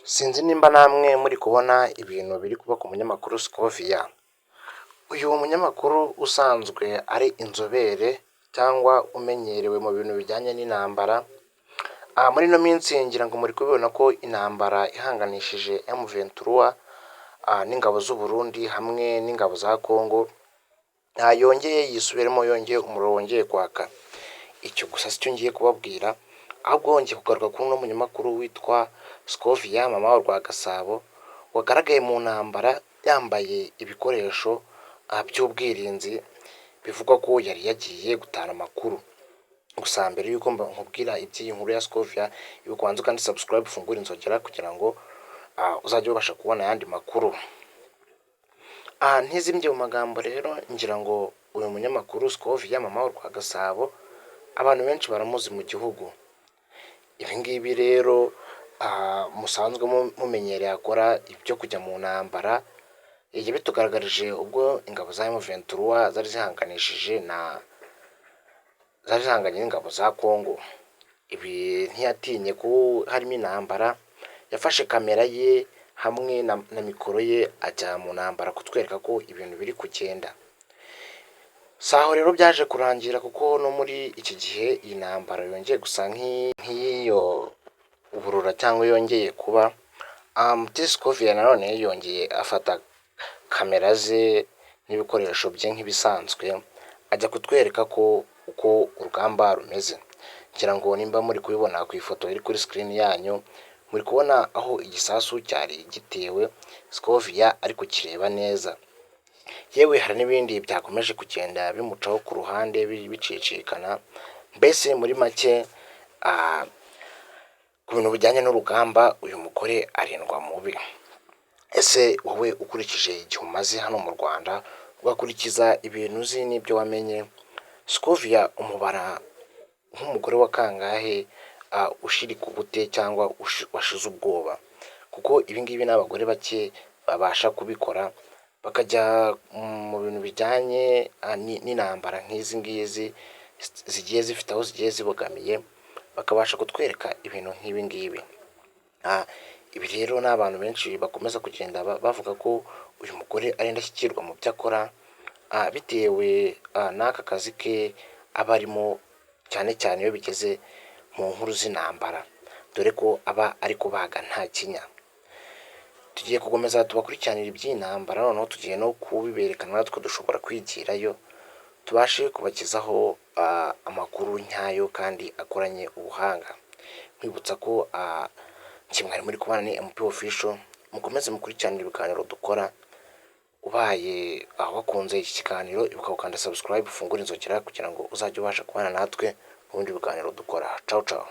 Sinzi nimba namwe muri kubona ibintu biri kuba ku munyamakuru Scovia. Uyu munyamakuru usanzwe ari inzobere cyangwa umenyerewe mu bintu bijyanye n'intambara, muri ino minsi ngira ngo muri kubibona ko intambara ihanganishije M23 n'ingabo z'u Burundi hamwe n'ingabo za Congo yongeye yisubiremo, yongeye umuriro wongeye kwaka. Icyo gusa sicyo ngiye kubabwira, ahubwo ngiye kugaruka kuri uno munyamakuru witwa Scovia Mama wa Rwagasabo, wagaragaye mu ntambara yambaye ibikoresho by'ubwirinzi, bivugwa ko yari yagiye gutara amakuru. Gusa mbere y'uko nkubwira iby'iyi nkuru ya Scovia, ibuka ubanze kandi subscribe, ufungure inzogera kugira ngo uzajye ubasha kubona ayandi makuru. Ntizimbye mu magambo rero, ngira ngo uyu munyamakuru Scovia Mama wa Rwagasabo abantu benshi baramuzi mu gihugu. Ibi ngibi rero musanzwe mumenyereye akora ibyo kujya mu ntambara, yabitugaragarije ubwo ingabo za M23 zari zihanganishije na zari zihanganye n'ingabo za Congo. Ibi ntiyatinye ko harimo intambara, yafashe kamera ye hamwe na mikoro ye ajya mu ntambara kutwereka ko ibintu biri kugenda. Si aho rero byaje kurangira, kuko no muri iki gihe iyi ntambara yongeye gusa nk'iyo uburura cyangwa yongeye kuba, Mutesi Scovia nanone yongeye afata kamera ze n'ibikoresho bye nk'ibisanzwe, ajya kutwereka ko uko urugamba rumeze. Ngira ngo nimba muri kubibona ku ifoto iri kuri screen yanyu, muri kubona aho igisasu cyari gitewe, Scovia ari kukireba neza. Yewe, hari n'ibindi byakomeje kugenda bimucaho ku ruhande bicicikana. Mbese muri make, ku bintu bijyanye n'urugamba uyu mugore arindwa mubi. Ese wowe, ukurikije igihe umaze hano mu Rwanda, ugakurikiza ibintu uzi n'ibyo wamenye, Scovia umubara nk'umugore wa kangahe ushirika ubute cyangwa washize ubwoba? Kuko ibi ngibi ni abagore bake babasha kubikora, bakajya mu bintu bijyanye n'intambara nk'izi ngizi zigiye zifite aho zigiye zibogamiye, bakabasha kutwereka ibintu nk'ibi ngibi. Ibi rero ni abantu benshi bakomeza kugenda bavuga ko uyu mugore ari indashyikirwa mu byo akora, bitewe n'aka kazi ke aba arimo, cyane cyane iyo bigeze mu nkuru z'intambara, dore ko aba ari kubaga nta kinya. Tugiye gukomeza tubakurikiranira iby'iyi ntambara, noneho tugiye no kubibereka natwe dushobora kwigirayo, tubashe kubagezaho amakuru nyayo kandi akoranye ubuhanga. Nkwibutsa ko njye mwari muri kubana ni MP Official, mukomeze mukurikiranire ibiganiro dukora. Ubaye wakunze iki kiganiro, ibuka gukanda subscribe, ufungure inzogera kugira ngo uzajye ubasha kubana natwe mu bindi biganiro dukora. Ciao ciao.